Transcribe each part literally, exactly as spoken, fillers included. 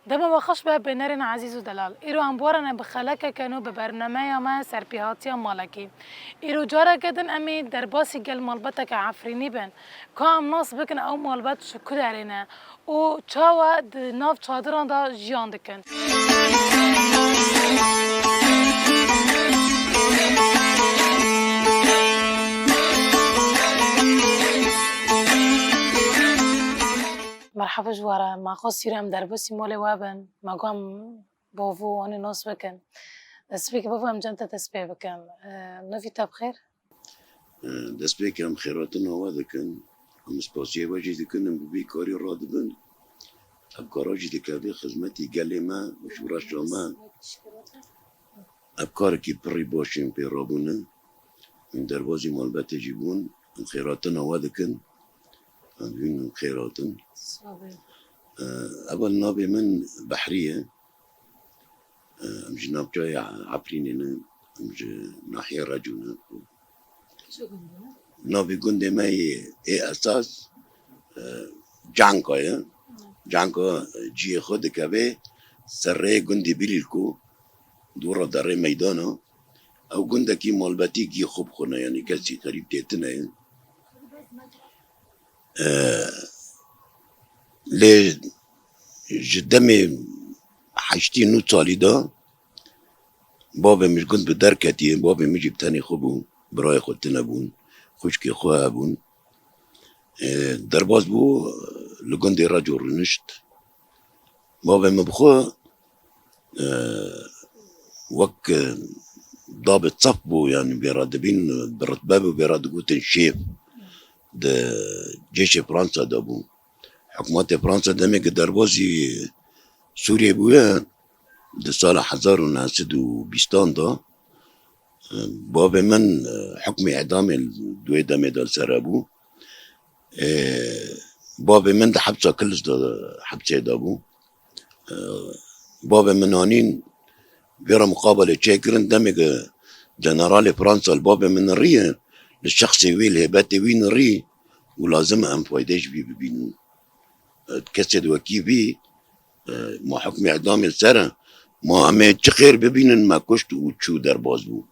Dema we xweş be, bênerên ezîz û delal. Îro em bi we re ne bi xelekeke nû bi bernameya me Serpêhatiya Malekî. Îro careke din em ê derbasî gel malbeteke Efrînî bin. Ka em nas bikin ew malbet ji ku derê ne û çawa di nav çadiran de jiyan dikin. Merhaba ji we re, me xwest îro em derbasî malê we bin. Me got em bavo anî nas bikin. Destpêkê bavo em cem te dest pê bikin. Navî te bi xêr? Destpêkê em xêratina we dikin. Em spasiya we jî dikin, em bi vî karî radibin. Ev kara jî dikeve xizmetî gelê me û şoreşa me. Ev karekî pirî baş ên pê rabûne. Em derbazî malbetê jî bûn. Em xêratina we dikin. Em hûn em xêratin. Sağ ol. Evel navê min Behrî ye. Em ji navçeya Efrînê ne, em ji nahiyê Recû ne. Çi gund e? Navê gundê me yê, ê esas, e, Canka ye. Canka, e, cihê xwe dikeve ser rêyê gundê Bilîlko, dû re derê meydana. Ew gundekî malbetî gî xwe bi xwe ne, yanî kesî xerîb tê tine ye. E, lê ji demê heştî nû salî de bavê min ji gund bi derketiye, bavê min jî bi tenê xwe bû, birayê xwe tune bûn, xwişkê xwe hebûn. E, derbas bû, li gundê Reco rûnişt. Bavê min bi xwe, e, wek, e, dabê sef bû, yanî vê re dibîn, bi ritbe bû, vê re digotin şêf. Di cêşê Fransa de bû. Hikûmetê Fransa demê ku derbasî Sûriyê bûye, di sala hezar û neh sed û bîstan de, e, bavê min, e, hikmê îdamê di wê demê de li ser hebû. E, bavê min di hepsa Kilis de, hepsê de bû. E, bavê min anîn, vê re muqabelê çêkirin, demê ku generalê Fransa li bavê min nirî ye, li şexsê wî, li hêbetê wî nirî û lazim e em faydê ji vî bibînin. E, kesê di wekî vî, e, ma hukmê îdamê li ser e, ma em ê çi xêr bibînin, me kuşt û çû derbas bû.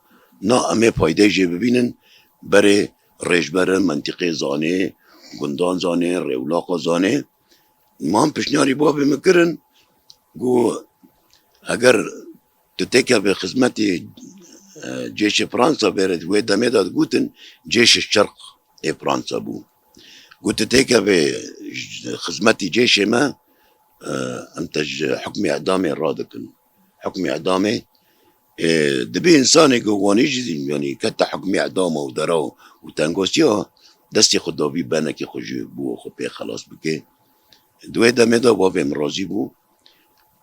Na em ê faydê jê bibînin, berê rêjber e, mentiqê zanê, gundan zanê, rêwlaxa zanê. Man pişniyarî bavê min kirin, got, eger tu têkevê xizmetê, e, cêşê Fransa bêre, wê demê de digotin cêşê şerq ê Fransa bû. Got, tu têkevê xizmetî cêşê me, e, em te ji hukmê îdamê radikin. Hukmê îdamê, e, dibê însanê ku wanî jî, yanî kete hukmê îdama û dera û tengosiya, destê xwe davî benekê xwe ji bo xwe pê xelas bike. Di wê demê de bavê min razî bû,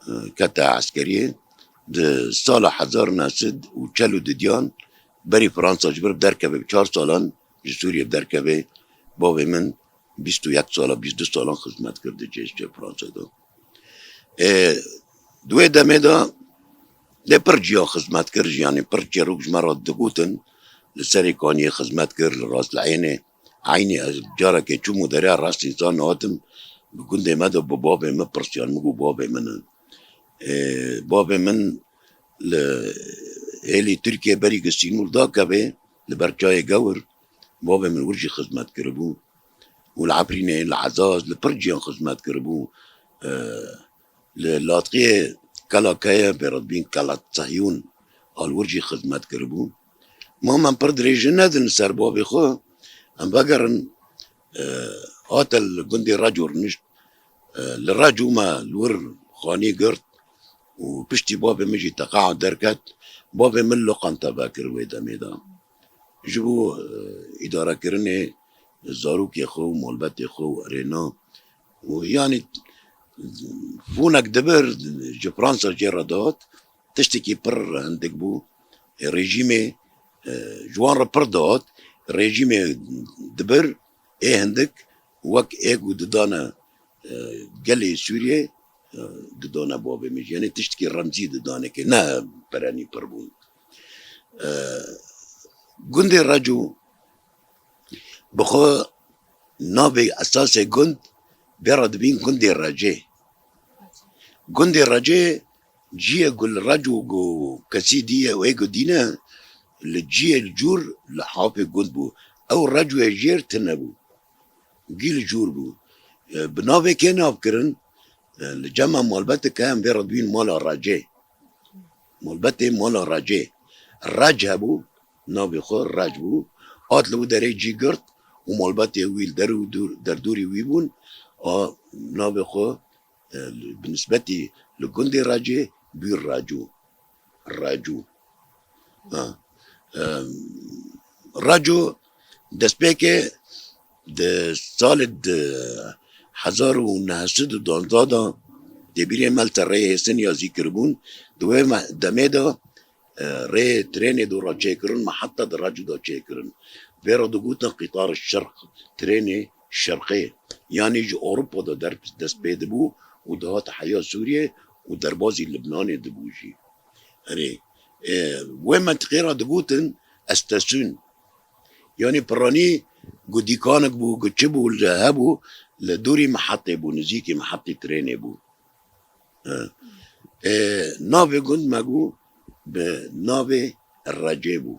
e, kete eskeriyê. Di sala hezar neh sed û çel û didiyan berî Fransa ji vir derkeve, bi çar salan ji Sûriyê derkeve, bavê min bîst û yek sala, bîst û du salan xizmet kir di cêşê Fransa de. Ê, di wê demê de lê pir ciya xizmet kir, yanî pir çêrok ji me re digotin, li Serê Kaniyê xizmet kir, li Rast li Eynê, Eynî ez carekê çûm û derê rastî zan hatim, bi gundê me de bi bavê min pirsiyan, min got bavê min e. Ê, bavê min li hêlî Tirkiyê berî ku Sînûr dakeve, li ber çayê Gewir, bavê min wir jî xizmet kiribû. Û li Efrînê, li Ezaz, li pir ciyan xizmet kiribû. E, li Latqiyê Kela Keye, bê re dibîn Kela Sehyûn, al wir jî xizmet kiribû. Ma em pir dirêjî nedin li ser bavê xwe. Em vegerin, e, hate li gundê Reco rûnişt, E, li Recû me li wir xanî girt û piştî bavê min jî teqaa derket. Bavê min loqanta vekir wê demê de. Ji bo, e, îdarekirinê zarokê xwe û malbetê xwe û erêna û, yanî, fûnek dibir ji Fransa jê re dihat. Tiştekî pir hindik bû. Rejîmê, e, ji wan re pir dihat. Rejîmê dibir, ê hindik wek ê ku didane, e, gelê Sûriyê, e, didane bavê min jî. Yanî tiştekî remzî didane, ke ne perenî pir bûn. E, gundê Recû bi xwe navê esasê gund bê re dibîn gundê Recê. Gundê Recê ciyê ku li Recû ku kesî dîye û ê ku dîne, li ciyê li cûr li hafê gund bû. Ew Recûyê jêr tune bû. Gî li cûr bû. E, bi navê kê nav kirin? E, li cem me malbetek heye, em vê re dibîn mala Recê. Malbetê mala Recê. Rec hebû, navê xwe Rec bû. Hat li wî derê cî girt û malbetê wî li der û dûr, derdorî wî bûn. A, navê xwe, e, bi nisbetî li gundê Recê bû Recû. Recû. Ha. Em, Recû destpêkê di salê di hezar û neh sed û duwazdeh de, têbîrê me li ser rêyê Hêsiniya zî kiribûn, di wê me-, demê de, e, rêyê trênê dû re çêkirin, me heta di Recû de çêkirin. Vê re digotin qîtar şirq, trênê şirqê. Yanî ji Ewropa de der-, dest pê dibû û dihate heya Sûriyê û derbazî Libnanê dibû jî. Erê, e, wê mentiqê re digotin estesûn. Yanî piranî ku dîkanek bû, ku çi bû, li hebû, li dûrî mihetê bû, nizîkî mihetê trênê bû. E, e, navê gund me got bi navê Recê bû.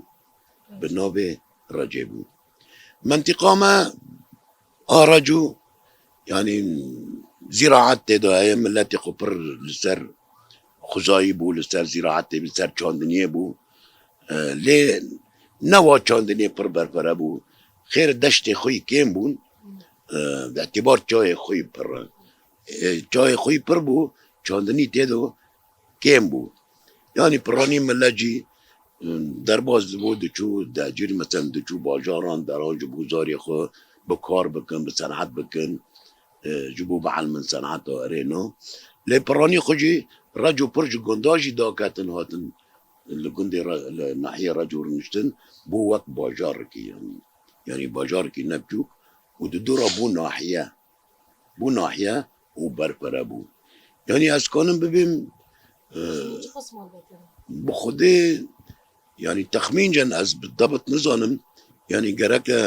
Bi navê Recê bû. Mentiqa me a Recû, yanî zîraet tê de heye, miletê xwe pir li ser xuzayî bû, li ser zîraetê, li ser çandiniyê bû. E, lê ne wa çandiniyê pir berfere bû. Xêr deştê xwe yî kêm bûn. E, bi îtîbar çayê xwe yî pir e. E, çayê xwe yî pir bû, çandinî tê de kêm bû. Yanî piranî milet jî, e, derbas dibû, diçû, decûr, meselen, diçû bajaran, deran ji bo zarê xwe bi kar bikin, bi senehet bikin, e, ji bo bielmin seneheta erêna. Lê piranî xwe jî Recû pir ji gunda jî daketin hatin li gundê Re-, li nahiyê Recû rûniştin, bû wek bajarekî, yanî, yanî bajarekî ne biçûk û di dû re bû nahiye. Bû nahiye û berfere bû. Yanî ez kanim bibêm, e, Çi qas malbet e? Bi xwedê, yanî texmîncen ez bi debit nizanim, yanî gereke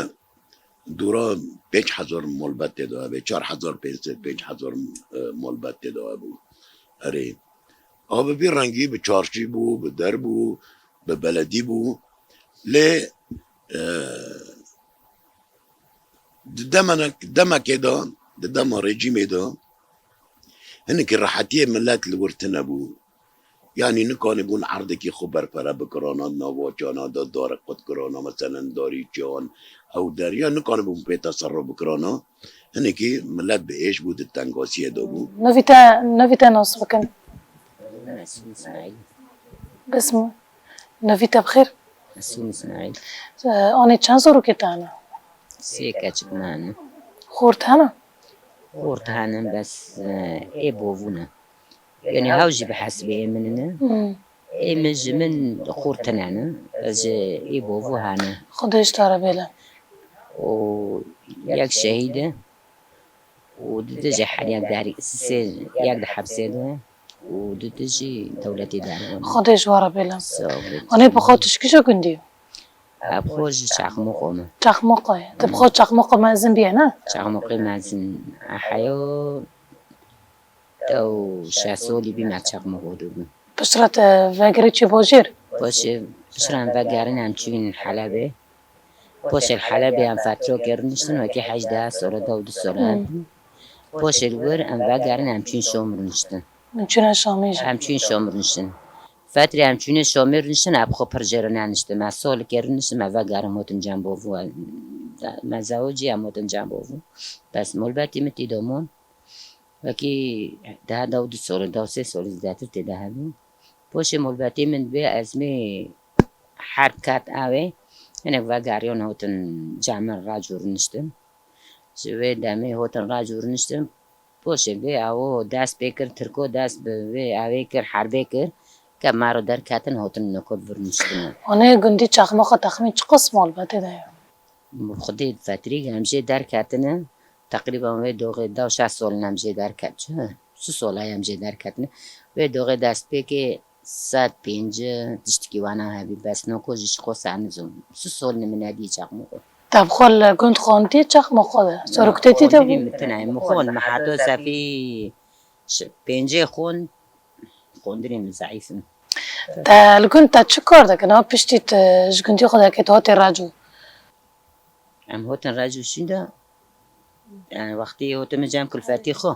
dûra pênc hezar malbet tê de hebe, çar hezar pênc sed, pênc hezar, e, malbet tê de hebû. Erê. A bi vî rengî bi çarşî bû, bi der bû, bi beledî bû. Lê, e, Di demenek-, demekê de, di dema rejîmê de, hinekî rehetiyê milet li wir tune bû. Yanî nikanibûn erdekî xwe berfere bikirana, di nava çana de darek qut kirana, meselen darî çiyan, ew der, ya nikanibûn pê teserruf bikirana. Hinekî milet bi êş bû, di tengasiyê de bû. Navî te, navî te nas bikin. Mesûd Îsmaîl. Bismî. Navî te bi xêr? Mesûd Îsmaîl. Ee, anê çend zarokê te hene? Sê keçik me hene. Xort hene? Xort hene, bes, e, ê bovû ne. Yanî hew jî bi hesibê ê min ne. Hmm. Ê min ji min xort tune ne. Ez ji ê bovû hene. Xwedê ji te re bêle. Û yek şehîd e. û du tişt jî heriya derî, sê, yek di hepsê de û du tişt jî dewletê de. Xwedê ji we re bêle. Sağ ol. Anê bi xwe tu ji kîja gundî yî? Ez bi xwe ji Çaxmoqo me. Çaxmoqo ye. Tu bi xwe Çaxmoqo mezin bîye, ne? Çaxmoqê mezin heyo ew şeş solî bî me Çaxmoqo de bû. Piştre te vegerî çi bajêr? Paşê piştre em vegerin em çûn Helebê. Paşê li Helebê em fetrokê rûniştin, wekî hejdeh sole, deh û du sole Hmm. hebû. Paşê li wir em vegerin, em çûn Şam rûniştin. Min çûne Şamê jî. Em çûn Şam rûniştin. Fetrê em çûne Şamê rûniştin, em xwe pir jê re neniştin. Me salikê rûniştin, me vegerin, em hotin cem bovû. Me zewicî, em hotin cem bovû. Bes malbetî min tî domon. Wekî daha dew du sol, dew sê sol zêdetir tê de hebû. Poşê molbetê min dibê ezmê herb ket awê. Hinek vegeriyon hotin camir racû rûniştin. Ji wê demê hotin racû rûniştin. Poşê vê awo dest pê kir, Tirko dest bi vê awê kir, herbê kir. Ke maro derketin, hotin nokot vurmuştin. Onê gundî Çaxmoxa texmîn çiqas molbetê de ye? Xwedê fetrî em jê derketine, teqrîben wê doxê dew şeş sol em jê derket. Çi? Su sola em jê derketine. Wê doxê destpêkê sed pêncî tiştikî wana hebî, bes noko jî çiqo ser nizom. Su sol nimine dî Çaxmoxo. Te bi xwe li gund xwendî Çaxmoxo de? Soroktetî de bû? Xwendinî min tune ye. Min xwend, min heto sefî şi-, pêncê xwend, xwendinî min zeîf in. Te li gund te çi kar dikin? Ha piştî tu ji gundî xwe derketî hatî Reco? Em hotin Reco şînda, yani wextî hotin min cem kulfetî xwe.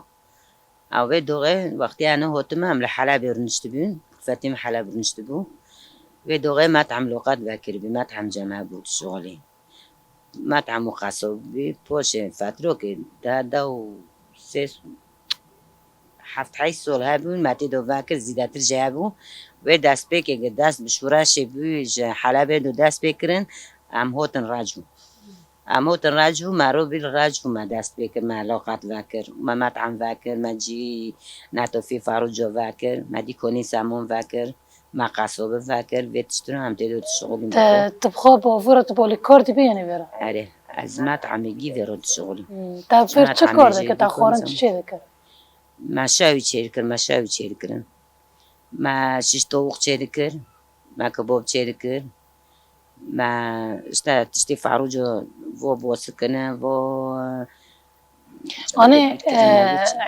Ew vê doxê wextî yani hotin min em li Helebê rûniştibûn, kulfetî min Heleb rûniştibû. Vê doxê methem loqat vekiribî, methem cem hebû şixulî. Methem û qesobî poşê fetrokê de dew sê heft heşt sol hebûn, me tê do vekir, zîdetir jî hebû. Wê destpêkê ke dest bi şûreşê bû, ji Helebê do dest pê kirin, em hotin Reco. Em hotin Reco, me ro bî li Reco me dest pê kir, me loqat vekir, me methem vekir, me cî netofî faruco vekir, me dî konî semon vekir, me qesobi vekir, vê tiştino em tê do dişixulîn. Te, tu bi xwe bavura tu bolî kar dibî yenê vêra? Erê, ez methemê gî vêro dişixulîm. Hmm, te pir çi kar dikir, te xwarin çi çê dikir? Me şewî çê dikir, me şewî çê dikirin. Me şiş tavuk çê dikir, me kebab çê dikir. Me işte tiştê faruco vo bosikine, vo Anê, e,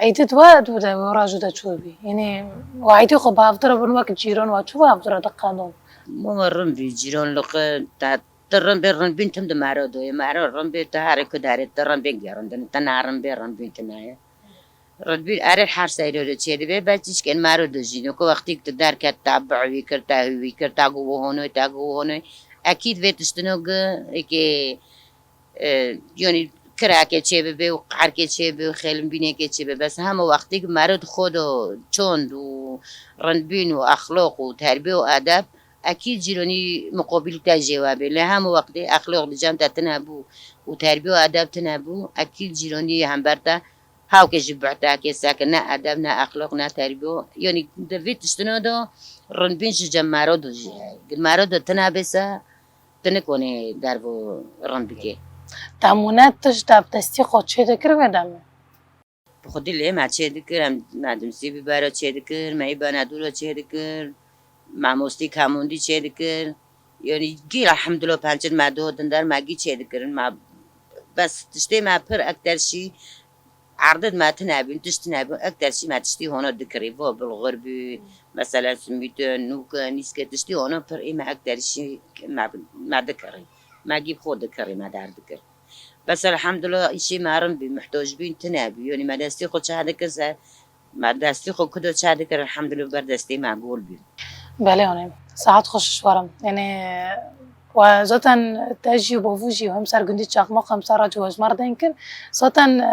eydê we dû de, we rajû de çû bî? Yanî, we eydê xwe bi hevdira bin wek cîran we çû bi hevdira diqedon? Mama rin bî, cîran li qe, te, te rin bê, rin bîn tim di mero do ye. Mero rin bê, te herê ku derê, te rin bê gerindin, te na rin bê, rin bîn tine ye. Rin bîn erê her seyro de çê dibe, bes çişkên mero do jî. Ku wextî tu derket, te bi'wî kir, te hûwî kir, te gu honoy, te gu honoy. Ekîd vê tiştino gi, eke e, yanî kirekê çêbibe û qerkê çêbibe û xêlinbînekê çêbibe. Bes hema wextî ku meriv xwe de çond û rindbîn û exloq û terbiye û edeb, ekîd cîronî muqobîl te jê we bê. Lê hema wextî exloq di cem te tine bû û terbiye û edeb tine bû, ekîd cîronî hember te hawkê jî bu'tekê seke ne edeb, ne exloq, ne terbiye. Yanî di vî tiştino de rindbîn ji cem meriv de jî heye. Meriv de tine bê se, tu nikonî dervo rind bikê. Te mûne tişt te bi destî xwe çê dikir wê demê? Bi xwedî lê me çê dikir, em, me dimsî bibero çê dikir, me î benedûro çê dikir, me mostî kamondî çê dikir. Yanî gî elhamdulillah pencir me do dinder me gî çê dikirin. Me bes tiştê me pir ekter şî Erdid me tine bûn, tişt tine bûn, ekter şî me tiştî hono dikirî. Vo bulgur bû, mesela simîtin, nûk, nîske tiştî hono pir ê me ekter şî me, me dikirî. Me gî xwe dikirî, me derdikir. Bes elhamdulillah îşê me rin bî, muhtoc bîn tine bû. Yanî me destî xwe çax dikir se, me destî xwe kudo çax dikir, elhamdulillah ber destê me gol bû. Belê, yanî saet xweş ji we re. Yanî, we zaten te jî û bavû jî hem ser gundî Çaxmaq hem ser Reco we ji me re deng kin. Zaten, e,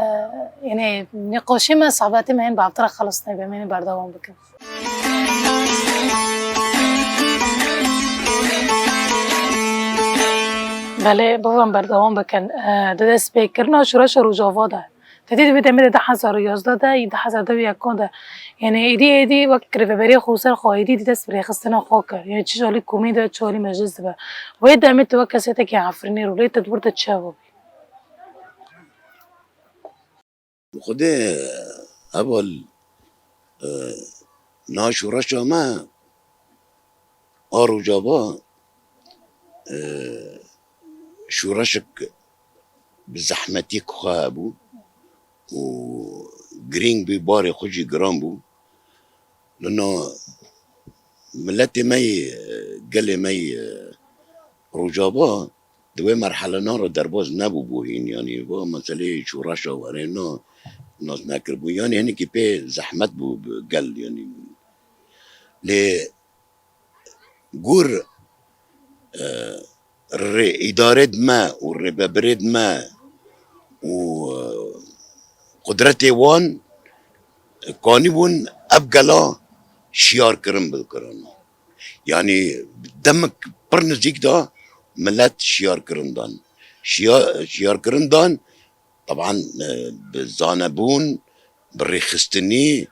yanî nîqaşê me, sohbetê me hên bi hevdira xelistinê be, em ê berdewam bikin. Belê, bavê em berdewam bikin. E, di destpêkirina şoreşa Rojava de, Te dî di vê demê de du hezar û yazdeh de, yî du hezar dev û yekan de, yanî êdî, êdî wek rêveberiya xwe ser xwe êdî dî dest bi rêxistina xwe kir. Yanî çi ji alî komî de, çi alî meclis dibe. Wê demê tu wek kesekekî Efrînê rû lê te di wir de çi hevû bî? Xwedê heval, e, na şoreşa me a Rojava, e, şoreşek bi zehmetiyek xwe hebû û girîng bû, barê xwe jî giran bû. Lino miletê me yê, gelê me yê Rojava di wê merhelenan re derbaz nebûbû hîn, yanî va meseleyê şoreşa werê na nas nekiribû. Yanî hinekî pê zehmet bû bi gel, yanî. Lê gor, e, rê îdarê di me û rêvebirê di me û, e, qudretê wan Kanîbûn ev gela şiyarkirin bikirana. Yanî demek pir nizîk de milet şiyarkirin dan. Şiya-, şiyarkirin dan, teban, e, bi zanebûn, bi rêxistinî,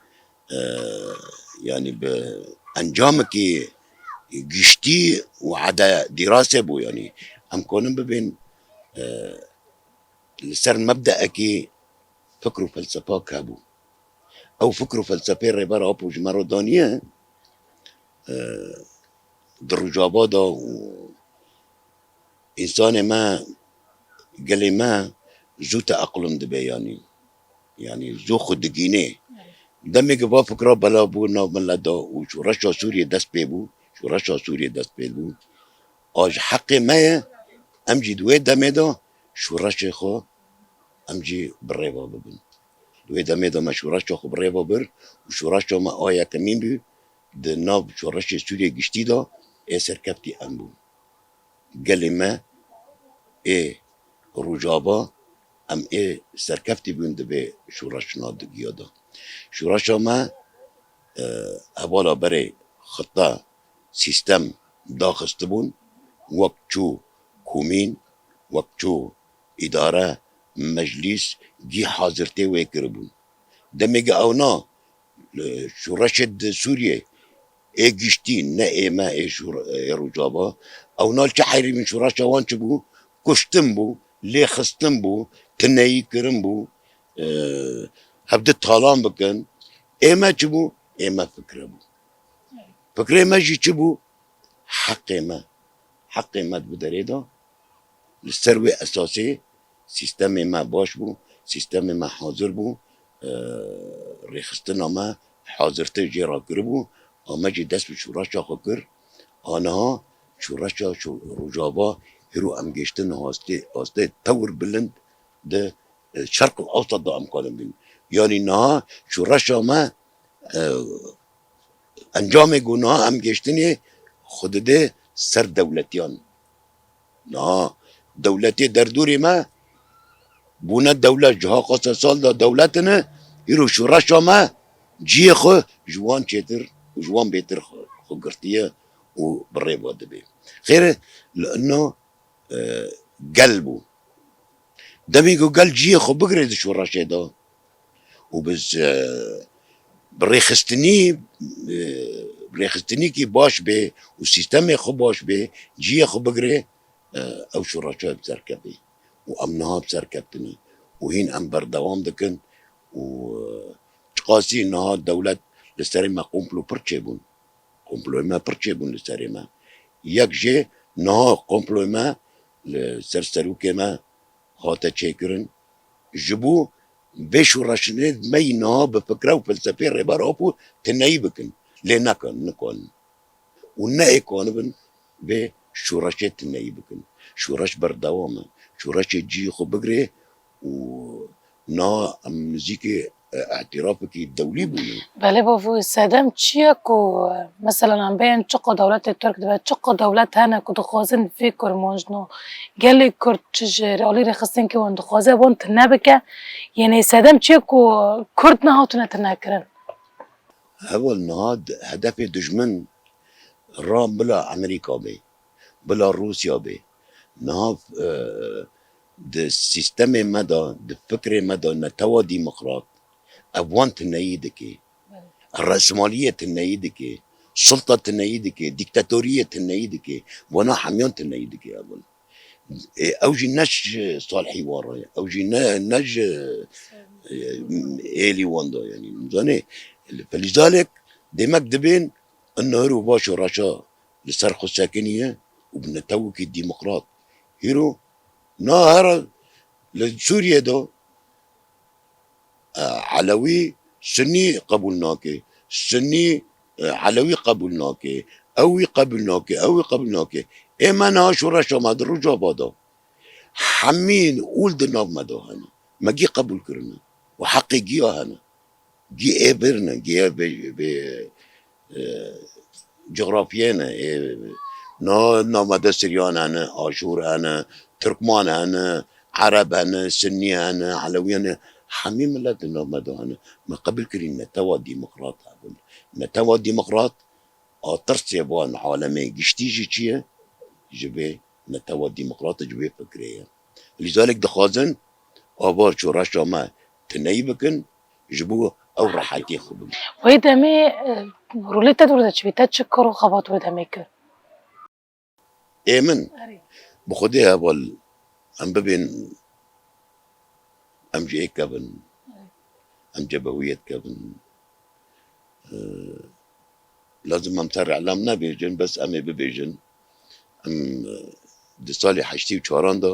e, yanî bi encamekî giştî û ede dîrase bû. Yanî em konin bibên, e, li ser mebdeekî fikr û felsefa hebû. Ew fikr û felsefê Rêber Apo ji me re daniye, e, di Rojava de û însanê me, gelê me zû teeqlum dibe, yanî, yanî zû xwe digîne. Demê ku va fikra bela bû nav milet de û şoreşa Sûriyê dest pê bû, şoreşa Sûriyê dest pê bû. A ji heqê me ye, em jî di wê demê de şoreşê xwe em jî bi rê ve bibin. Di wê demê de me şoreşa xwe bi rê ve bir û şoreşa me a yekemîn bû di nav şoreşê Sûriyê giştî de ê serkeftî em bûn. Gelê me ê Rojava em ê serkeftî bûn di vê şoreşna digiya de. Şoreşa me, e, hevala berê xita sîstem daxistibûn, wek çû komîn, wek çû îdare, meclîs, gî hazirtê wê kiribûn. Demê ge ewna, e, şoreşê di Sûriyê ê giştî, ne ê me ê şor-, ê Rojava, ewna li çi heyrî bin şoreşa wan çi bû? Kuştin bû, lêxistin bû, tineyî kirin bû, e, hevdi talan bikin. Ê me çi bû? Ê me fikre bû. Fikrê me jî çi bû? Heqê me. Heqê me di derê de. Li ser wê esasê sîstemê me baş bû, sîstemê me hazir bû, e, rêxistina me hazirtir jê re kiribû, a me jî dest bi şoreşa xwe kir. A niha şoreşa şo-, Rojava hîro em gêştin astê, astê tewr bilind di, e, Şerq û Ewsat de em karin bîn. Yanî niha şoreşa me, e, encamê ku niha em gêştinê xwe dide ser dewletiyan. Niha dewletê derdorê me bûne dewlet, ji haqasa sal de dewletine, hîro şoreşa me cihê xwe ji wan çêtir û ji wan bêtir xwe, xwe girtiye û bi rê ve dibe. Xêr e, li ino, e, gel bû. Demê ku gel cihê xwe bigire di şoreşê de û bi z-, bi rêxistinî, e, rêxistinîkî baş bê û sîstemê xwe baş bê, cihê xwe bigire, e, ew şoreşa bi ser kevê. Û em niha bi ser ketine. Û hîn em berdewam dikin û, e, çiqasî niha dewlet li serê me komplo pir çêbûn. Komployê me pir çêbûn li serê me. Yek jê niha komployê me li ser serokê me hate çêkirin. Ji bo vê şoreşinê me yî niha bi fikre û felsefê Rêber Apo tineyî bikin. Lê nekin, nikarin. Û ne ê kanibin vê şoreşê tineyî bikin. Şoreş berdewam e. Şoreşê cihê xwe bigire û niha em nizîkê, e, îtirafekî dewlî bûne. Belê bavû, sedem çi ye ku, e, meselan, em bêjin çiqo dewletê Tirk dibe, çiqo dewlet hene ku dixwazin vê Kurmanc no gelê Kurd çi ji alî rêxistinkê wan dixwaze, wan tune bike? Yanî sedem çi ye ku Kurd nehatine tune kirin? Heval niha d-, hedefê dijmin ra bila Amerîka bê, bila Rûsya bê. Niha, e, di sîstemê me de, di fikrê me de netewa demokrat, ev wan tineyî dike. Resmaliyê tineyî dike. Sulta tineyî dike. Dîktatoriyê tineyî dike. Wana hemiyan tineyî dike ev. Ê, ew jî ne ji salhî wan re ye. Ew jî ne, ne ji, e, êlî wan de, yanî, zanê, felîzalek demek dibên in hiro va şoreşa li ser xwe sekiniye û bi netewekî demokrat. Hîro na here li Sûriyê de, e, Elewî Sunnî qebûl nake. Sunnî, e, Elewî qebûl nake. Ew wî qebûl nake, ew wî qebûl nake. Ê me niha şoreşa me di Rojava de hemîn ûl di nav me de hene. Me gî qebûl kirine. Û heqê giya hene. Gî ê birine, gî ê vê, vê, e, cografiyê ne. Ê, na, navmede Siryan hene, Aşûr hene, Tirkman hene, Ereb hene, Sinnî hene, Elewî hene. Hemî milet di nav me de hene. Me qebûl kirî netewa demokrat hebûn. Netewa demokrat a tirsê van alemê giştî jî çi ye? Ji vê netewa demokrat, ji vê fikrê ye. Lîzalek dixwazin ava şoreşa me tineyî bikin, ji bo ew rehetiyê xwe bibin. Wê demê, e, rolê te dûr de çi bî? Te çi kar û xebat wê demê kir? Ê min, Erê. Bi Xwedê heval, em bibên, em ji ê kevin, Erê. Em cebehûyê dikevin. Ee, lazim em ser îlam nebêjin, bes em ê bibêjin. Em, e, di salê heştê û çaran de,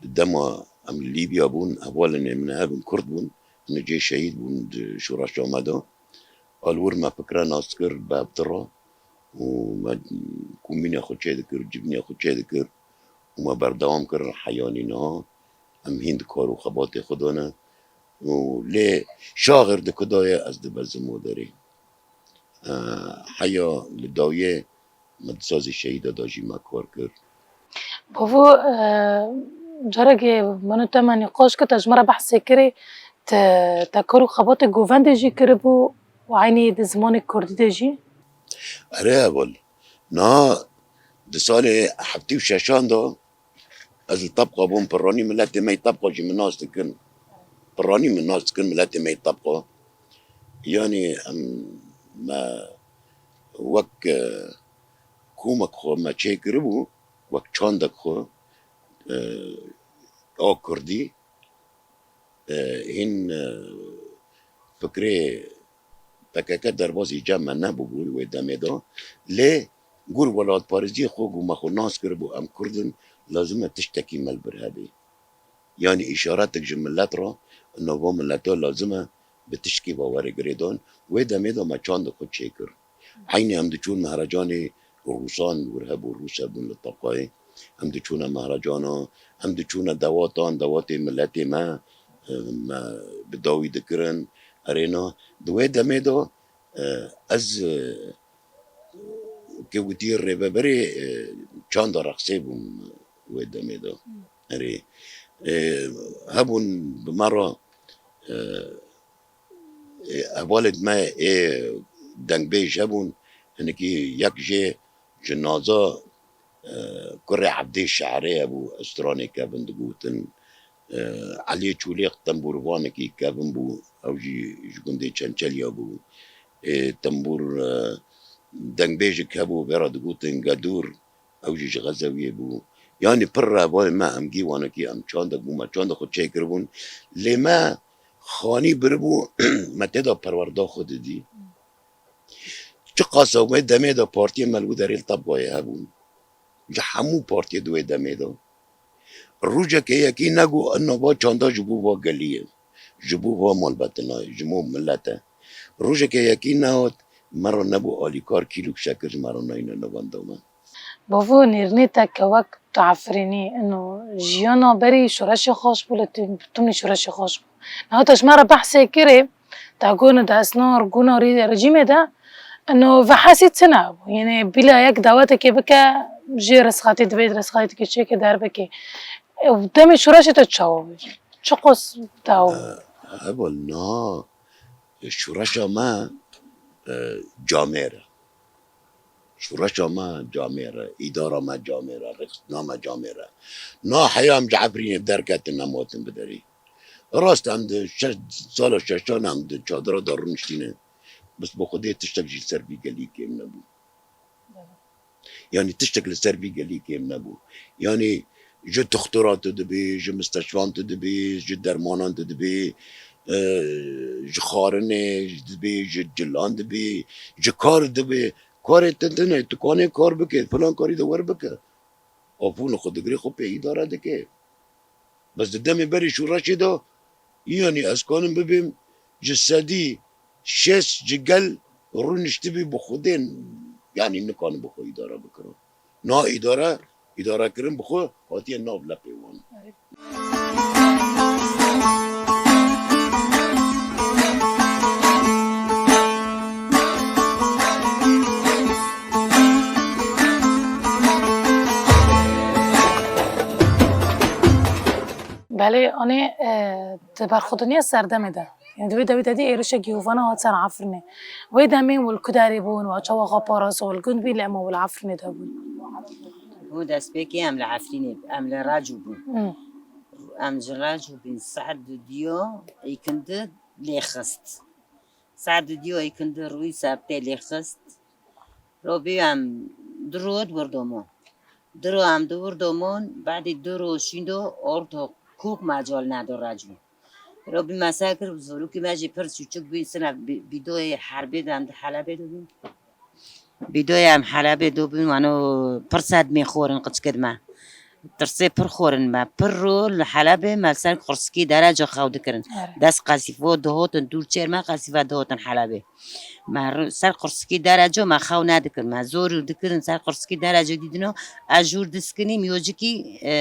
di dema em li Lîbya bûn, hevalên ê min hebin Kurd bûn, hinek jê şehîd bûn di şoreşa me de. Alwir me fikre nas kir, bi hev re û me komînê xwe çêdikir, civînê xwe çêdikir û me berdewam kir heyanî niha. Em hîn di kar û xebatê xwe de ne û lê şaxir di ku de ye, ez dibezim û derê. E, heya li dawiyê me di sazê şehîda de jî me kar kir. Bavo, e, carekê min û te me nîqaş kir, te ji me re behsê kirê, te, te kar û xebatê govendê jî kiribû û eynî di zimanê kurdî de jî. Erê heval, niha di salê heftê û şeşan de ez li Tebqa bûm, piranî miletê me yê Tebqa jî min nas dikin. Piranî min nas dikin miletê me yê Tebqa. Yanî em, me wek, e, komek xwe me çêkiribû, wek çandek xwe, e, a kurdî, e, hîn, e, fikrê P K K derbasî cem me nebûbû wê demê de. Lê gor welatparêziyê xwe ku me xwe nas kiribû em kurd in, lazim e tiştekî me li vir hebê. Yanî îşaretek ji milet re, nava mileta lazim e bi tişkî ve were girêdan. Wê demê de me çandek xwe çêkir. Eynî em diçûn mehrecanê Rûsan wir hebû, Rûs hebûn li Tebqayê. Em diçûne mehracana, em diçûne dewatan, dewatê miletê me, e, me bi dawî dikirin. Erê na, di wê demê de, e, ez, e, ke witî rêveberê, e, çanda reqsê bûm wê demê de. Hmm. Erê, e, hebûn bi me re, e, Ê, hevalên me ê dengbêj hebûn, hinekî yek jê ji Naza, e, kurê Ebdê Şehrê hebû, stranê kevin digotin. E, Eliyê Çolêx tembûrvanekî kevin bû, ew jî ji gundê Çençeliya bû. Ê, tembûr, e, dengbêjek hebû, vê re digotin Gedûr. Ew jî ji Xezewiyê bû. Yanî pir rehevalê me, em gîwanekî, em çandek bû, me çandek xwe çêkiribûn. Lê me xanî biribû, me tê de perwerda xwe didî. Çiqas ew wê demê de partiyê me li wî derê li Tebqayê hebûn. Ji hemû partiyê di wê demê de. Rojeke yekî negot, nava çanda ji bo va gelî ye. Ji bo va malbetina ye, ji bo milet e. Rojeke yekî nehat, me re nebû alîkar, kîlok şekir ji me re nayne navenda me. Bavo, nêrînê te ke wek tu efirînî, ino jiyana berî şoreşê xweş bû, li tu-, timî şoreşê xweş bû. Niha te ji me re behsê kirê, te got, ino di esna guna rî-, rejîmê de, ino vehesî tune bû. Yanî bîla yek dawetekê bike, jê risxetî dibê, risxetî dike çêke derbikê. Ew demê şoreşê te çawa bû? Çiqas daw? E, heval, niha şoreşa me, e, camêr e. Şoreşa me camêr e, îdara me camêr e, rêxistina me camêr e. Niha heya em ji Efrînê derketin, em hatin bi derî. Rast em di şeş, sala şeşan em di çadira de rûniştîne. Bes bi Xwedê tiştek jî li ser vî gelî kêm nebû. Yanî tiştek li ser vî gelî kêm nebû. Yanî ji tuxtura tu dibî, ji misteşfan tu dibî, ji dermanan tu dibî, e, ji xwarinê dibî, ji cilan dibî, ji kar dibî. Karê tintine, tu kanê kar bike, filan karî de wer bike. Afûn xwe digirê, xwe pê îdare dike. Bes di demê berî şoreşê de, yanî ez kanim bibêm ji sedî şêst ji gel rûniştibî bi Xwedê, yanî nikanim bi xwe îdare bikirin. Na îdare, îdarekirin bi xwe hatiye nav lepê wan. Belê, anê, e, di berxwedaniya serdemê de, yani di wê dewê de dî êrişekî hovana hat ser Efrînê. Wê demê û li ku derê bûn, û çawa xwe parastin, û li gund bî, lê ema û li Efrînê de bûn. Hû destpêkê em li Efrînê, em li Recû bûn. Hmm. Em ji Recû bîn saet dudiyo îkindi lê xist. Saet dudiyo îkindi rûyî sebtê lê xist. Robî em du rot wir domon. Du ro em di wir domon, badî du ro şîndo orto kûk me cal nado Recû. Robî me se kir, zorokî me jî pir çûçik bî, sina bî-, bîdoyê herbê de em di Helebê de bîn. Bîdoyê em Helebê de bîn, wano pir sedmê xorin qiçkid me. Tirsê pir xorin me. Pir ro li Helebê me li ser qursikî dereca xew dikirin. Ere. Dest qesîfo dihotin dûr çêr me, qesîfa dihotin Helebê. Me ri-, ser qursikî dereco me xew nedikirin. Me zor û dikirin ser qursikî dereco dîdino. Ez jûr diskinî miyocikî, e,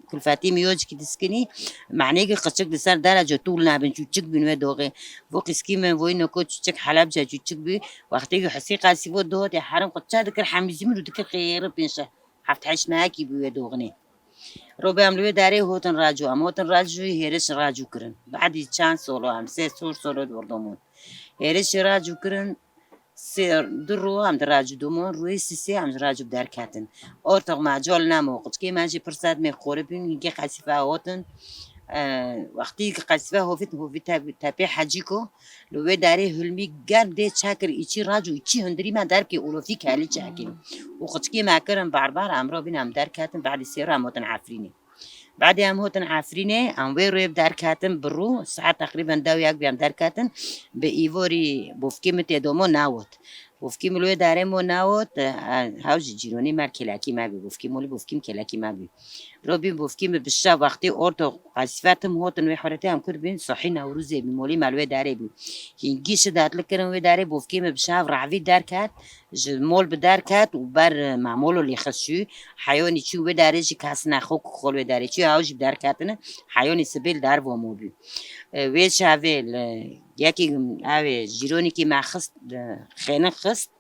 kulfetî miyocikî diskinî. Mehnêkî qiçik li ser dereco tûl nebin, çûçik bîn wê doxê. Vo qîskî min voyî noko çûçik Helebce çûçik bî. Wextê ku Husî qesî vo dihotê herin qutça dikir hemîzî min û dikir qêyêri pênc heft heşt mehekî bû wê doxinê. Robê em li wê derê hotin Recû, em hotin Recû, hêriş Recû kirin. Badî çend solo em, sê çor solo di wir domon. Hêrişê Recû kirin, sê, du ro em di Recû domon, rûyê sisê em ji Recû derketin. Ortox me cal nemo, qiçkê me jî pir sedmê xoribîn, hingê qesîfa hotin. E, wextî ki qesîfa hovît, hovî te-, tepê Hecîko, li wê derê hilmî germ dê çekir, îçî Recû, îçî hundirî me derkê olofî kelî çekir. Û qiçkê me kirin barbar, em robîn em derketin, badî sê ro em hotin Efrînê. Badî em hotin Efrînê, em wê rûyê derketin bi rû, saet teqrîben dew yek bî em derketin, bi îvorî bofkê min tê domo newot. Bofkî min li wê derê mo newot, e, e, hew ji cîronî me kelekî me bî, bofkî molî, bofkî min kelekî me bî. Robî bofkî min bi şev wextê orto qesîfe tim hotin wê horetê em kir bîn, sohî Newrûzê bî, molî me li wê derê bî. Hingî şidatli kirin wê derê, bofkî min bi şev revî derket, ji mol bi derket û ber, e, me molo lê xist çû. Heyonî çû wê derê jî kes ne, xwe ku xol wê derê çû, ew jî bi derketine, heyonî sibê li dervo mo bî. E, wê şevê li yekî ew ê cîronîkî me xist, e, xênin xist.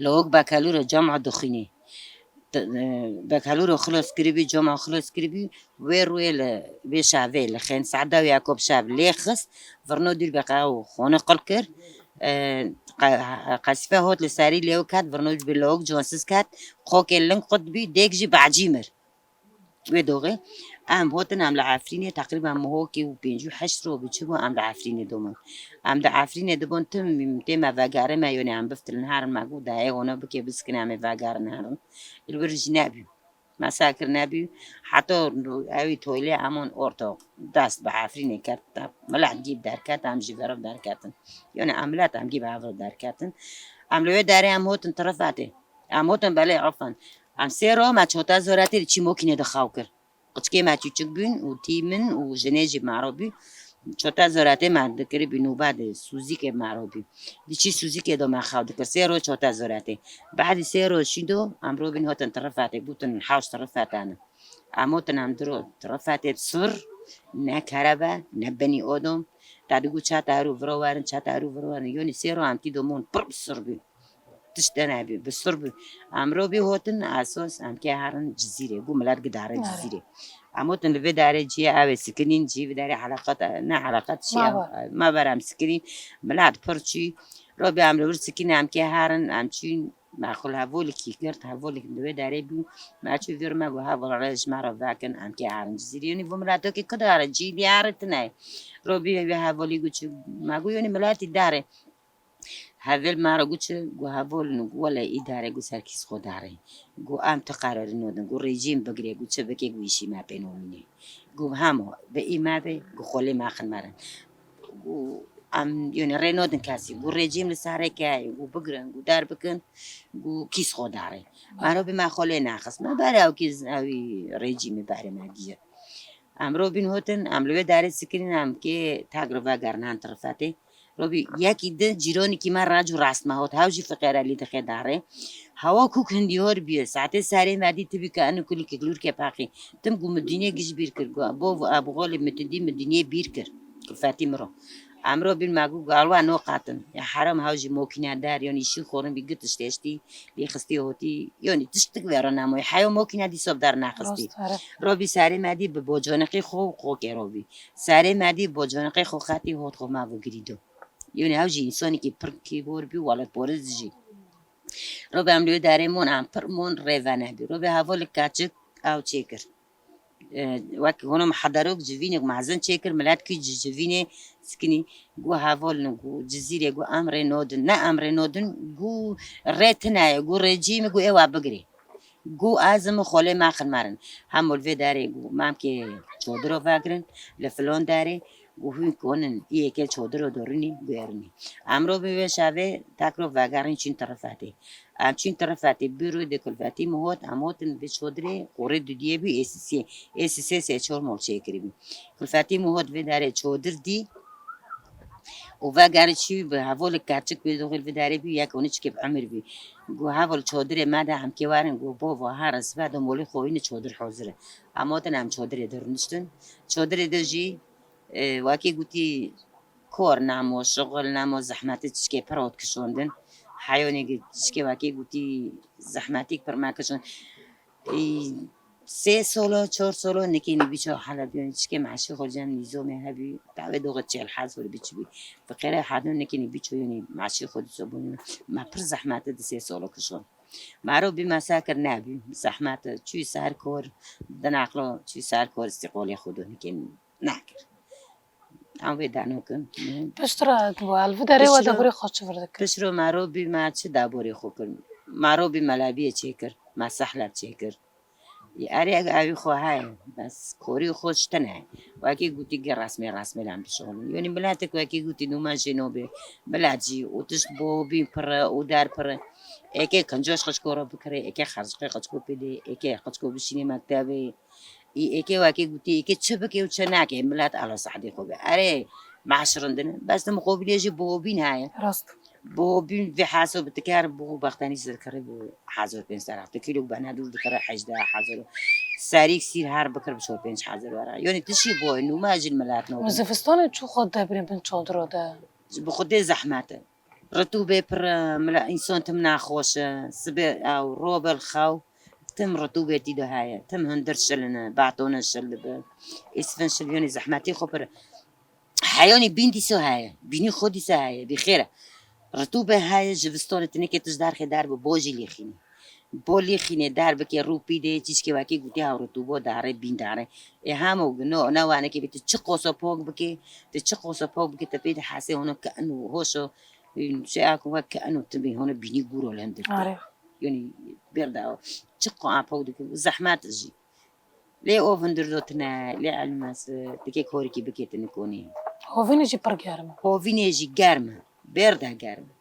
Li ok bekelûro cama dixwînî. T-, e, bekelûro xilos kiribî, cama xilos kiribî, wê rûyê li vê şevê li xên saet dew ya kop şev lê xist, virno dûr beqe û xone qil kir. E, qe-, qesîfe hot li serî lê ket, virno bi li ok consiz ket, qokê ling qut bî, dêk jî becî mir. Wê doxê, em hotin em li Efrînê teqrîben mihokê û pêncî û heşt ro bi çi bû em li Efrînê domon. Em di Efrînê dibon tim tê me vegerê me yonê em biftilin herin me got dayê hona bike biskine em ê vegerin herin. Li wir jî nebî. Me sekir nebî. Heta ewî toylê emon orto dest bi Efrînê ket. Milet gî derket em jî veriv derketin. Yonê em milet em gî bi hev derketin. Em li wê derê em hotin tirifetê. Em hotin belê afan. Em sê ro me çota zoretê li çî mokînê de xew kir. Qiçkê me çûçik bûn û tî min û jinê jî mero bû. Çota zoretê me dikiribî nûbe di sûzîkê mero bû. Di çî sûzîkê de me xew dikir. Sê ro çota zoretê. Badî sê ro şîndo em robîn hotin tirifetê, gotin hewş tirifetane. Em hotin em diro tirifetê sir, ne kerebe, ne benî odom. Te digot çata herû viro werin, çata herû viro werin. Yonî sê ro em tî domon pir bi sir bû. Tişt de nebî, bi sir bû. Em robî hotin, esos, em kê herin Cizîrê. Got milet gidare Cizîrê. Em hotin li vê derê ciyê ew ê sikinîn, ciyê vê derê eleqet, ne eleqet, çi ew, me ber em sikinîn. Milet pir çû. Robî em li wir sikinîn, em kê herin, em çûn, me xwe li hevolikî girt, hevolik li wê derê bû. Me çû vir me got, heval rê ji me re vekin, em kê herin Cizîrê. Yonî vo miletokê ku dare, cî diyare tine. Robî wê hevalî got çi, me got, yonî miletî dare. Heval me re got çi, got heval, got wele î dare, got ser kîs xwe dare. Got em tu qerarî nodin, got rejîm bigire, got çi bike, got îşî me pê nomîne. Got hema bi î me be, got xolê me xin merin. Got em yonî rê nodin kesî. Got rejîm li serê ke ye, got bigirin, got der bikin, got kîs xwe dare. Me robî me xolê nexist. Me berê ew kîs ewî rejîmî berê me giye. Em robîn hotin, em li wê derê sikinîn, em kê tag re vegerin hen tirifetê. Robî yekî di cîronîkî me rac û rast me hot. Hew jî fiqêre lî dixê darê. Hewa kûk hindî hor bûye. Saetê serê me dî tibî ke eno kulî kiklûrkê paqî. Tim got mi dînê giş bîr kir. Got bo ev xolê mi tu dî mi dînê bîr kir. Kulfetî mi ro. Emro bîn me got, galwa no qatin. Ya heram haw jî mokîne der, yanî şî xorin bî gitiş teştî, lê xistî hotî, yanî tiştik ve re namoyê. Heyo mokîne dîso bi der naxistî. Rast, here. Robî serê me dî bi bocanikê xwe û xo kero bî. Serê me dî bocanikê xwe xetî hot xwe me ve girî do. Yanî hew jî însanekî pir kîbor bî, welatperiz jî. Robê em li wê derê mon, em pir mon rê venebî. Robê hevalek keçik ew çêkir. E, wek hûn mihedarok civînek mezin çêkir, milet kî ci-, civînê sikinî. Gu hevalin, gu Cizîrê, gu em rê nodin. Ne em rê nodin, gu rê tine ye, gu rê cî min, gu ê we bigirê. Gu ez im xolê me xilmerin. Hemû li vê derê gu mamkê çodiro vegirin, li filon derê, gu hûn konin, î yekê çodiro dorûnî, gu êrûnî. Emro bi wê şevê tekro vegerin çîn tirifetê. Em çîn tirifetê, bîrû de kulfetî min hot, em hotin vê çodirê, qorê dudiyê bî, ê sisê, ê sisê sê çor mol çêkirî bî. Kulfetî min hot vê derê çodir dî, û vegerî çî bi hevolek kerçik bî, doxil vê derê bî, yek onî çikê bi emir bî. Gu hevol çodirê me de em kê werin, gu bova, here sibe de molî xwe wîne çodir hozir e. Em hotin em çodirê de rûniştin. Çodirê de jî, e, wekî gotî kor namo, şixul namo, zehmetî çikê pir hot kişandin. Heyonê gi çikê wekî gotî zehmetîk pir me kişand. Î, sê solo, çor solo nikê nî bîço hele bîyo. Çikê meşî xwe cem nîzomê hebî. Tavê doxê çel hezor bîçi bî. Fiqêre hedon nikê nî bîço yonî meşî xwe dîso bûn. Me pir zehmete di sê solo kişon. Mero bî me sekir nebî. Zehmete çûyî ser kor. Dinaqlo çûyî ser kor, îstîqolê xwe do nikê nekir. Em vê danokin. Piştre bu elvi derê we Piştre deborê xwe çi vir dikir? Piştre mero bî me çi deborê xwe kir. Mero bî me lebiyê çêkir. Me sehleb çêkir. Erê, ev evî xwe heye, bes korî xwe ji tine. Wekî gotî gi resmê resmê lem bişolin. Yonî miletek wekî gotî nûme jê nobê. Milet jî û tişt bo bîn pir e û der pir e. Êkê kincoş xiçko re bikirê, êkê xerzqê xiçko pêdê, êkê xiçko bişînê mektebê. Î êkê wekî gotî, êkê çi bike û çi nake, milet ala sahdê xwe be. Erê, meş rindin e. Bes di muqobilê jî bo bîn heye. Rast. Bo bîn vê heso bi tiker bo bextenî zirkirî bi hezar pênc ser heft. Kîlok benedûr dikirî hejdeh hezar. Serîk sîr her bikir bi çar pênc hezar were. Yonî tişî boy nûme jî milet nû. Zivistanê çû xwe debrên bin çodiro de? Bi xwedê zehmet e. Ritûbê pir e, mila însan tim naxweş e. Sibê ew robel xew. Tim ritûbê tî de heye. Tim hundir şilin e. Batone şil dibe. Îsfin şil yonî zehmetî xwe pir e. Heyonî bîn dîso heye. Bînî xwe dîso heye. Bî xêr e. Ritûbe heye, jivistanê tinekê tij derxê derbe, bo jî lêxînê. Bo lêxînê derbike, rû pî de, çîçkê wekî gotî ha ritûbo dare, bîn dare. Ê hemo gino, ne wanekê bî, tu çi qoso pok bike, tu çi qoso pok bike, te pê de hesê hono ke eno hoşo, şey ako wek ke eno tu bî hono bînî guro li hundir. Are. Yonî berda o. Çi qo a pok dike, zehmet jî. Lê ov hundir do tine, lê elmas, e, dikê korikî bikê tine konî. Hovînê jî pir germ e. Hovînê jî germ e. Berda germ e.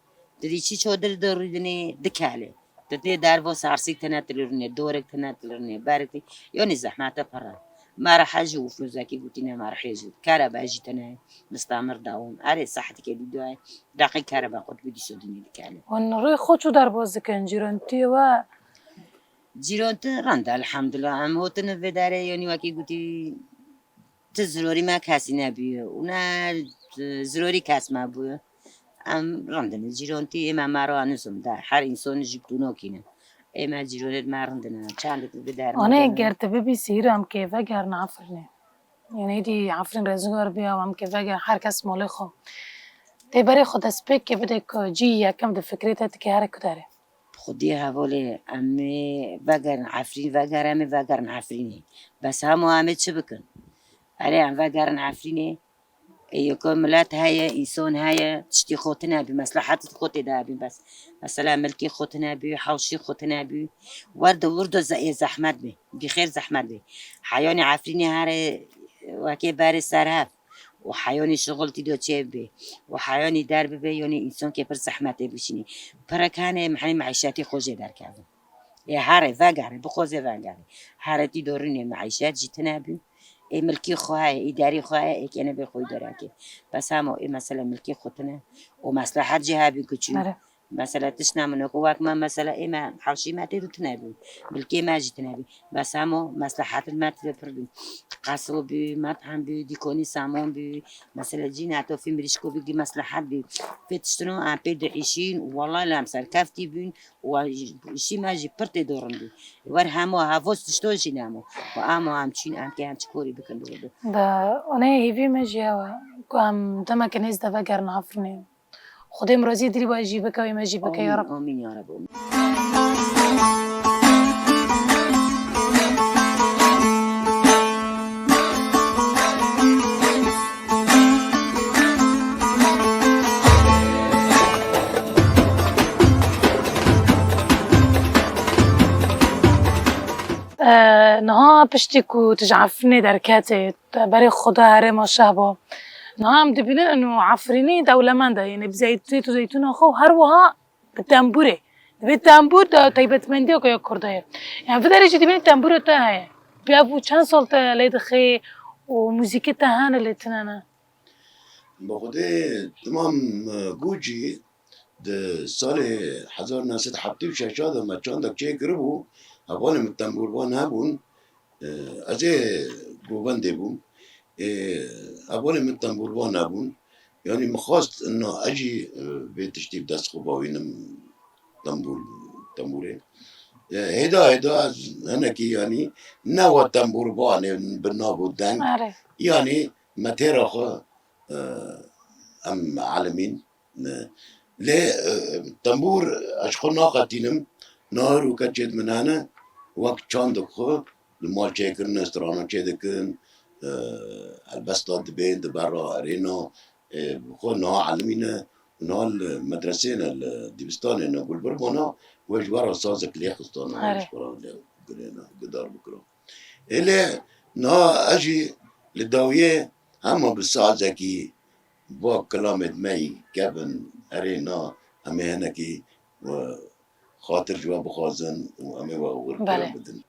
Didî çi çodir de rûdinê dikele. Didê dervo sarsîk tine tilirine, dorek tine tilirine, berek tine. Yonî zehmete pir e. Mara hejî û fluzekî gotîne mara hejî. Kerebe jî tine, mistamir dawam. Erê sahetikê dî doye. Deqê kerebe qut bidî sodinê dikele. Wan rûyê xwe çû derbaz dikin, cîrantiyê we? Cîran tu rend e, elhamdulillah. Em hotine vê derê, yanî wekî gotî, tu zirorî me kesî nebûye. Û ne, e, zirorî kes me bûye. Em rindine. Cîran tu ê me mero anûsim de. Her însan ji tûnokî ne. Ê me cîranê me rindine. Çendik vê derê me Anê de ne. Ger tu bibî sîr em kê vegerin Efrînê. Yanî êdî Efrîn rêzgar bîya, em kê vegerin her kes molê xwe. Tê berê xwe destpêkê bide ku cî yekem di fikrê te dike here ku derê. Xwediyê hevalê em ê vegerin Efrîn, veger em ê vegerin Efrînê. Bes hema em ê çi bikin? Erê em vegerin Efrînê. Ê yeko milet heye, însan heye, tiştî xwe tine bî, meslehet xwe tê de bî bes. Mesela milkê xwe tine bî, hewşî xwe tine bî. Wer de wir de ze-, ê zehmet bî. Bî xêr zehmet bî. Heyonê Efrînê here wekê berê ser hev. û heyonî şixul tî do çêbê û heyonî derbibe, yonî însankê pir zehmetê bişînî. Pirek hene, me-, henî meîşetî xwe jê derkevin. Ê here vegere, bixwazê vegere. Here tî do rûnê meîşet jî tine bû. Ê milkî xwe heye, îdarî xwe heye, ê kêne bê xwe îdare ke. Bes hema ê mesele milkî xwe tine û meslehet jî hebî ku çû. Bere. Mesela tişt namino ku wek me mesela ê me hewşî me tê de tune bî. Milkê me jî tune bî. Bes hemo meslehet me tê de pir bî. Qeso bî, methem bî, dîkonî samon bî. Mesela cî netofî mirîşko bî, meslehet bî. Vê tiştino em pê diîşîn û wellahî lê em serkeftî bûn. Û îşî me jî pir tê de rind bû. Wer hemo hevos tişto jî nemo. Û emo em çîn em kê em çikorî bikin li wir de. Da, onê hêvî me jî ew e ku em demeke nêz de vegerin Efrînê. Xwedê mirazî dirî ba jî bike wê me jî bike ya Reb. Amîn, amîn ya Reb, amîn. E, niha piştî ku tu ji Efrînê derketê, te berê xwe da herêma Şehba. Niha em dibînin û Efrînî dewlemend e, yanî bi zeyt-, zeyt û zeytûna xwe û her wiha bi tembûrê. Divê tembûr de taybetmendiya ku ya Kurda ye. Yani vê derê jî dibînî tembûra te heye. Bi ev û çend sal te lê dixê û muzîkê te hene lê tune ne? Bi xwedê temam, e, gû jî di salê hezar neh sed heftê û şeş de me çandek çêkiribû, hevalê min tembûrvan hebûn. E, ez ê govendê bûm. E, hevalê min tembûrvan hebûn. Yanî min xwest, na, ez jî, e, vê tiştî bi dest xwe bavînim tembûr, tembûrê. E, hêda hêda ez hinekî, yanî ne wa tembûrvanê bi nav û deng. Erê. Yanî me têra xwe, e, em elimîn. Ne. Lê, e, tembûr ez ji xwe naqetînim. Nahir û keçêt min hene, wek çandek xwe li mal çêkirine, strana çêdikin, e, helbesta dibên di ber re erêna, e, bi xwe niha elimîne, niha li medresê ne, li dîbistanê ne, gulbirbana, wê ji we re sazek lê xistana, Erê. Ji xwe re lê girêna, gidar bikira. Ê lê niha ez jî li dawiyê hema bi sazekî va kilamê me yî kevin, erê na, em ê hinekî, e, xatir ji we bixwazin û em ê we oxirkirin Belê. Bidin.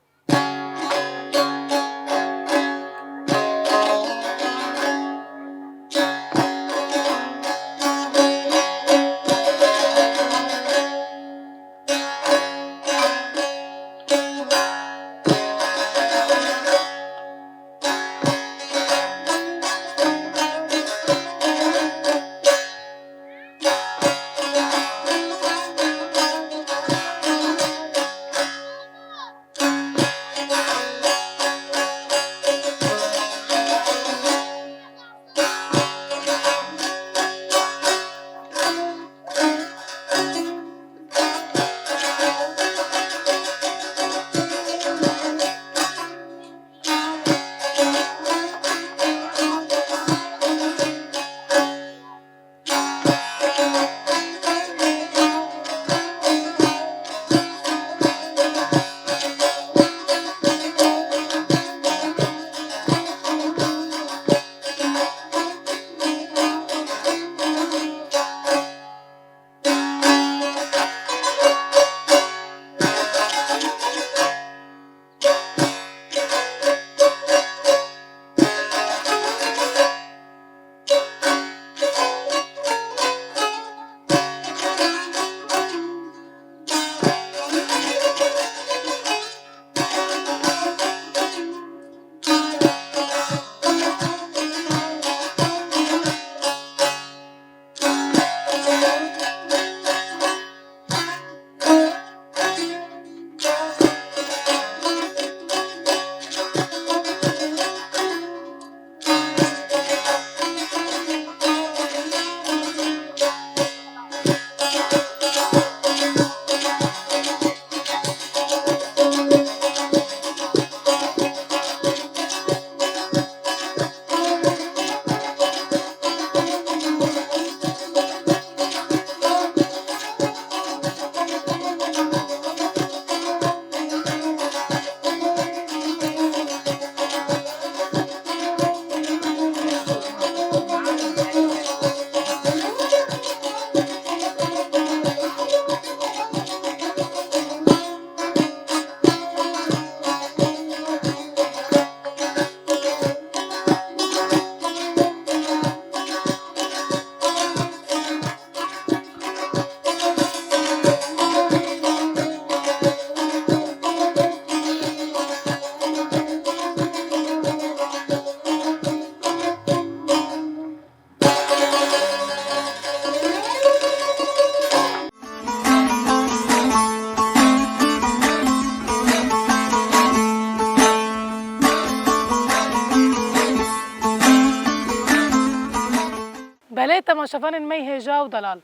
Temaşevanên me yê hêja û delal.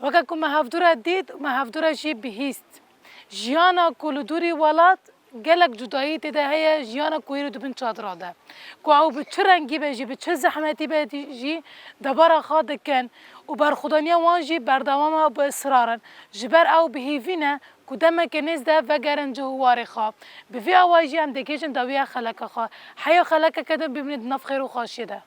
Weke ku me hevdû re dît û me hevdû re jî bihîst. Jiyana ku li dûrî welat gelek cudayî tê de heye, jiyana ku wêrî dibin çadira de. Ku ew bi çi rengî be jî, bi çi zehmetî be jî debara xwe dikin û berxwedaniya wan jî berdewam e û bi israr in. Ji ber ew bi hêvî ne ku demeke nêz de vegerin cih û warê xwe. Bi vî awayî jî em digihîjin dawiya xeleka xwe. Heya xelekeke din bimînin di nav xêr û xweşiyê de.